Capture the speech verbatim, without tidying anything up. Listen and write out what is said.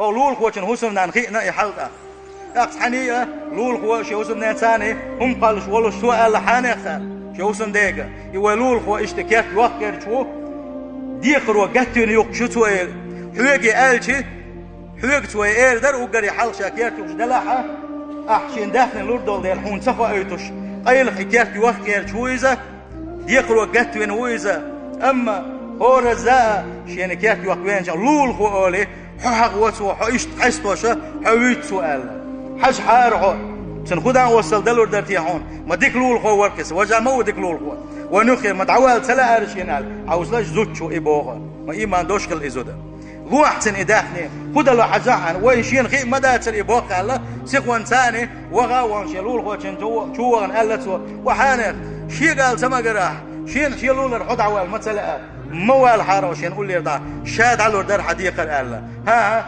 Хьо лулахочун хӀусамнана хиъна и хьал тӀаккха. ТӀаккха цхьаьний а лулахо шен хӀусамненацани хӀума кхоьллаш волуш цо аьлла хьанех цара шен хӀусамдега: «И вай лулахо иштта керт йохкарча ву, декхаро гатвина юхкуш ю цо», — элира. Хьоьга аьлча, хьоьга цо эр дара уггаре хьалха ша керт юхкуш делахь а, ахь шен даьхни лур долу дела хьуна ца хоуьйтуш, къайлаха и керт йохкарча ву иза, декхаро гатвина ву иза. Амма хӀоразза а шена керт йохка веанча, лулахо олий, хьо хьагӀо цо, хьо иштта хьестоша, хьо вуьйцу цо аьлла. Хьажа хьара хьо, цунна Худа а оссал далур дара те хьуна? Ма дика лулахо вара-кх иза, важа ма ву дика лулахо. Вайн юххе ма дӀавала ца лаьара шена аьлла, хьовсалаш, зудчо и боху. Ма ийман долуш хила и зуда. Лохьа цунна и даьхни, хӀун дало хьажахьана, вай шена хиъ ма дацара и боккха аьлла, сихонца царна ваха а вахана шен лулахочун чу, чу вахана аьлла цо: «Ва хьанех, шега ала ца магарахь, шена шен лулара хьо дӀавала ма ца лаьа, ма вала хьара хьо шена уллера дӀа, ша дӀалур дара хьан декхар», — аьлла. ХӀан-хӀа,